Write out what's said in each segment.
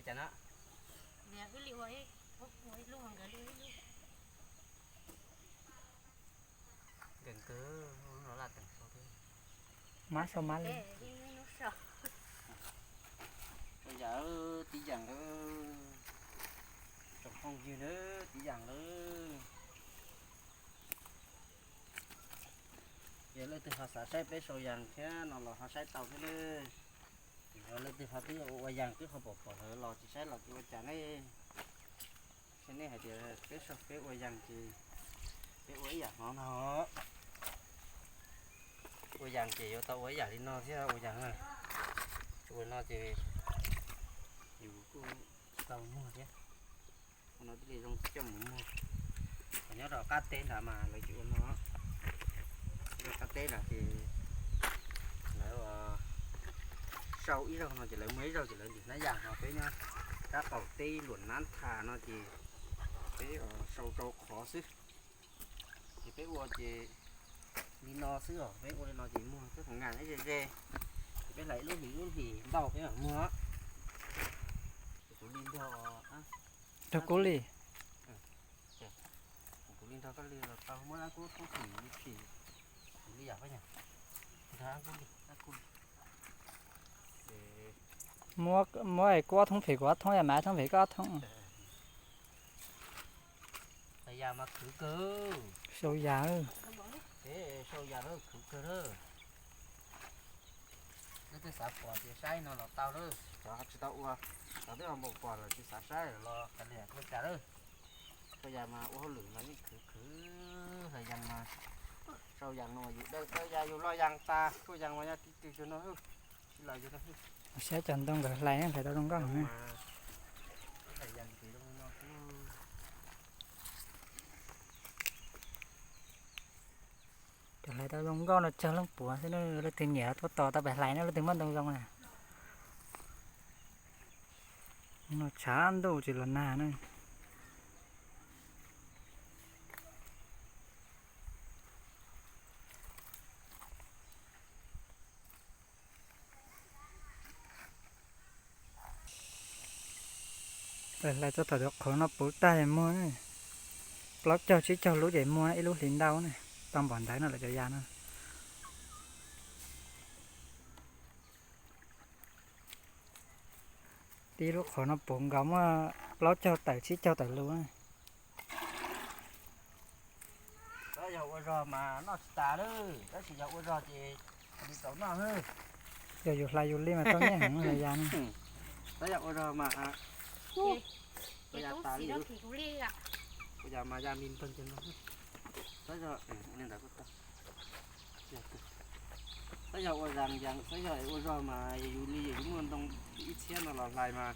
Cas na? Nkawd nkawd, laj teem sau thiab. Mab sau mab li. Sau yas tib yam lawm. Tsoom phooj ywg na, tib yam lawm. Yog leej twg ho xav saib peb sau yas thiab no los ho saib tau thiab na. Yog leej twg ho twb ua yas twb ho pom pom lawm los tsis saib los tsis ua cas ne. Saib nej hais tias peb sau peb ua yas ces peb ua ib yam no no. Ua yas ces yuav tau ua ib yam li no thiab ua yas na. Ua no ces yus kuj tau muag thiab. Ua no thiaj li zoo coj mus muag. Nyob rau qab teb nrad mas lawv tsis ua no. Rau qab teb nrad ces lawv sau ib zaug no ces lawv muag ib zaug ces lawv ntim hnab yas no. Peb nyob rab qaum teb luam nab thas no ces peb sau rau qhov xwb. Ces peb ua ces li no xwb os, peb ua li no ces muag twb qhov ngas ze ze. Ces peb hlais ib lub hlis ib lub hlis npauj peb mam muag. Ces kuv li nrog, rau kuv li. Kuv li nrog koj li los tau, muab dab kub thoob phim li phim, kuv li yam pab yog nrog dab kub li, dab kub li. Muab, muab kuv ob thoob phim kuv ob thoob, yam mas ob thoob phim koj ob thoob. Yas mas khwv kawg. Sau yas, sau yas lawm khwv kawg lawm. Leej twg xav pom ces saib no los tau lawm, cov tsis tau ua, cov twb ho npau pom lawm tsis xav saib los kav liam ua cas lawm. Sau yas mas ua hauj lwm mas yeej khwv khwv. Hlais yas mas, sau yas no yus dawb dawb yas yus lo yas tas, sau yas mas yog tib tw cov no, tsis los yus no. Saib cov ntoo nkawd hlais, hlais tau zoo nkauj. Cov hlais tau zoo nkauj no tsawg leej puav xwb, leej twg nyiam tuaj tos tau pem hlais na, leej twg muaj ntoo zoo na. No tshav ntuj tsis los nag na. Hlais txog thaum qhov no puv tag ces muag, plaub caug tsib caug lub ces muag ib lub hlis ntau na, tau npaum ntawd no lawm cov yas no. Tib lub qhov no puv nkaus muaj plaub caug tawm tsib caug tawm lub na. Tab yog ua zog mas noj tsis tas lawm, tab sis yog ua zog ces li tau noj. Yog yus hlais yus li mas tau nyiaj heev hlais yas no. Tab yog ua zog mas, ua yas tas li, ua yas mas yas li npawg ces no. Tab yog, li ntawd kuj tau. Tab yog ua zas yas, tab yog ua zog mas yus li yus muaj ntoo ib txhiab no los hlais mas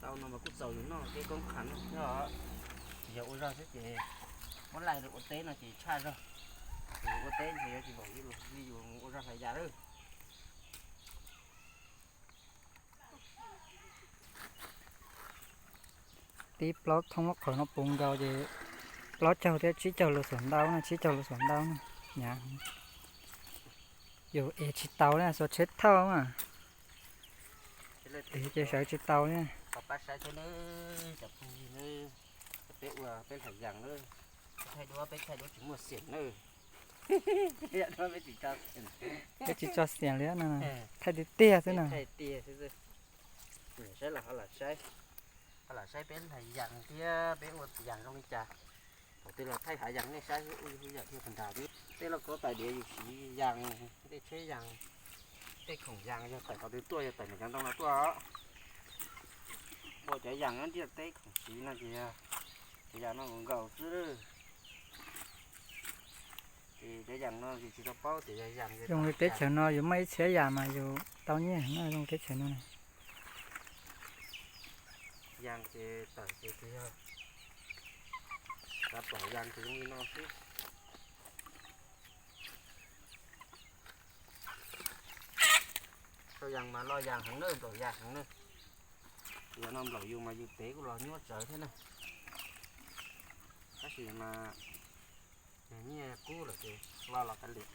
tau no mas kuj txaus yus noj kev koob qhav no thiab os. Tsis yog ua zog xwb ces muab laij rau ua teb no ces tshaj zog. Yus ua teb ces yuav tsis npaum li yus ua zog hlais yas lawm. Tib plaub thoob lub qhov no puv nkaus ces plaub caug thiab tsib caug lus xuam ntau na, tsib caug lus xuam ntau na. Nyav, yus ev tsis tau na, xuas tsheb thauj mas. Ev ces sawv tsis tau na. Pab saib thiab nawb cov phooj ywg nawb, peb ua peb hlais yas nawb. Thaij duab peb thaij duab tsis muaj xiam nawb. Peb tsis tso xiam li no, thaij tiag tiag xwb na. Thaij tiag xwb. Saib los ho lam saib, ho lam saib peb hlais yas thiab peb ua yas zoo li cas. Thaum twg los thaij hav yas nej saib ua yam thiaj nrag thiab. Tej lauj kaub tais diav yus siv yas, tej tsheb yas, tej khoom yas yog tawm qhov twg tuaj, yog tawm ntawm cov ntoo no tuaj os. Ua cov yas nyob ntiaj teb khoom siv no ces yog cov yas no nkaus nkaus xwb. Ces cov yas no yus tsis tau paub tias yog yas. Zoo li teb chaws no yus muaj ib txhiab yas mas yus tau nyiaj heev na, zoo teb chaws no. Yas ces tawm ces tsis yog, xav pom yas ces zoo li no xwb. Sau yas mas lo yas heev na, nplaum yas heev na. Yas no nplaum yus mas yus tev kuj los nyuaj tsawv thiab na. Tab sis mas nyiaj kub lawm ces lo los kav liam.